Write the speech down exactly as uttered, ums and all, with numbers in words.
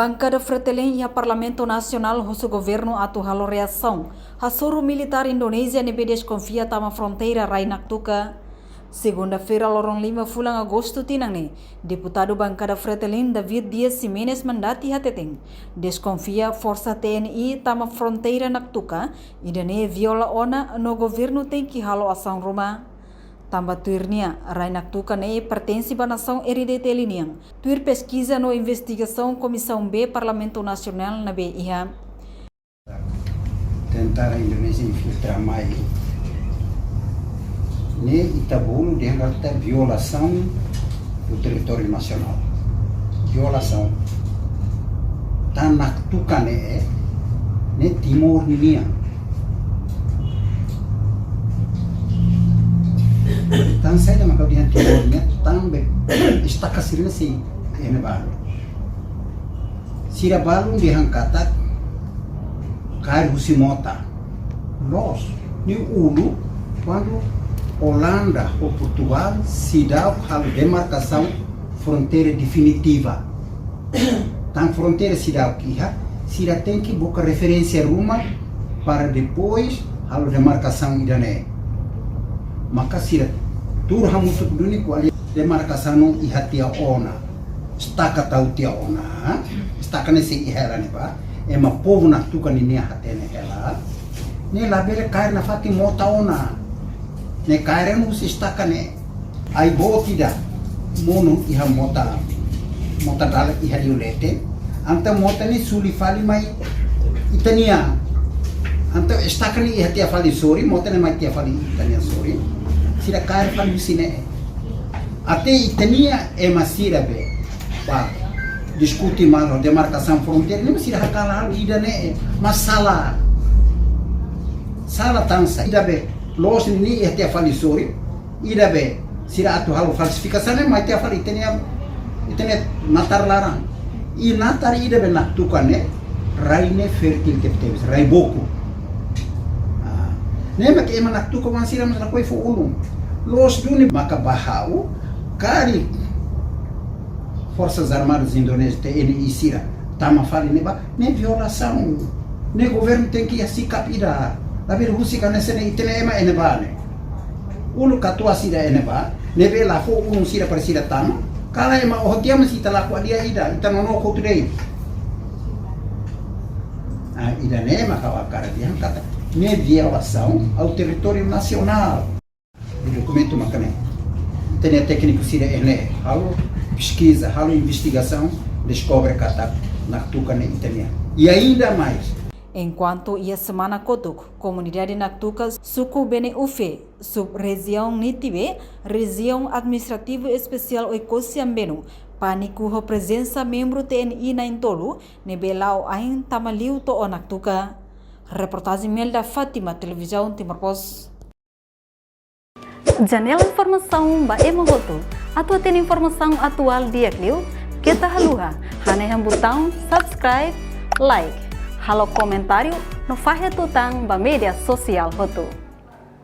Bankada Fretilin iha Parlamentu Nasionál husu governu atu halo reasaun hasoru militár Indonézia ne'ebé deskonfia tama fronteira rai Naktuka. Segunda-feira, loron lima fulan Agostu tinan ne'e, deputadu bankada Fretilin David Dias Ximenes Mandati hateten, deskonfia forsa T N I tama fronteira Naktuka, ida-ne'e viola ona no governu tenke halo asaun ruma. Tanba tuir nia, rai Naktuka ne'e pertense ba nasaun R D T L nian, tuir peskiza no investigasaun Komisaun B Parlamentu Nasionál ne'ebé iha. Tentara Indonézia infiltra mai. Ne'e ita bolu dehan katak violasaun do territóriu nasionál. Violasaun. Tan Naktuka ne'e, ne'e Timor nian. Tan saida maka dehan Timor nian, tanba estaka sira-ne'e sei iha ne'ebá. Sira balun dehan katak kaer husi mota. Loos, ne'e uluk kuandu Olanda ho Portugál seidauk halo demarkasaun fronteira definitiva. Tan fronteira seidauk iha, sira tenke buka referénsia ruma para depois halo demarkasaun ida-ne'e. Maka sira tuur hamutuk duni ko'alia demarkasaun iha tiha ona. Estaka tau tiha ona. Estaka ne'e sei iha hela ne'ebá. Ema povu Naktuka nian hatene hela. Ne'e labele kaer nafatin mota ona. Ne'e kaer husi estaka ne'e. Ai-boot ida monu iha mota. Mota dala iha liu leten. Entaun mota ne'e suli fali mai ita-nia. Entaun estaka ne'e iha tiha fali sorin, mota ne'e mai tiha fali ita-nia sorin. Sira kaer fali husi ne'e. Até ita-nia ema sira be, ba diskute malu demarkasaun fronteira, ne'e sira hakarak halo ida-ne'e, mas sala. Sala tan sá, ida be, loos ne'e iha tiha fali sorin, ida be, sira atu halo falsifikasaun ne'e, mai tiha fali ita-nia, ita-nia natar laran. I natar ida be Naktuka ne'e, rai ne'e fértil tebetebes, rai bokur. Ah, ne'e mak ema Naktuka oan sira mós lakohi fó ulun. Loos duni maka ba ha'u, karik Forsas Armadas Indonézia, T N I sira, tama fali ne'ebá, ne'e violasaun. Ne'e governu tenke iha sikap ida. Labele husik hanesan ne'e ita-nia ema iha ne'ebá ne'e. Uluk katuas ida iha ne'ebá, ne'ebé la fó ulun sira para sira tama. Kala ema oho tiha mós ita la ko'alia ida, ita nonook hotu de'it. Ah, ida-ne'e maka ha'u hakarak dehan katak ne'e violasaun ao territóriu nasionál. Dokumentu maka ne'e. Ita-nia tékniku sira iha ne'e halo peskiza, halo investigasaun, deskobre katak Naktuka ne'e ita-nian. I ainda mais. Enkuantu iha semana kotuk, komunidade Naktuka, suku Bene Ufe, sub-rejiaun Nitibe, rejiaun administrativu espesiál Oe-Cosse Ambeno, pániku ho prezensa membru T N I na'in-tolu, ne'ebé la'o ain tama liu to'o Naktuka. Reportajen Melda Fátima, Televizaun Timor Post. Janela informasaun ba ema hotu. Atu hatene informasaun atuál di'ak liu, keta haluha hanehan butaun subscribe, like, halo komentáriu no fahe tutan ba média sosiál hotu.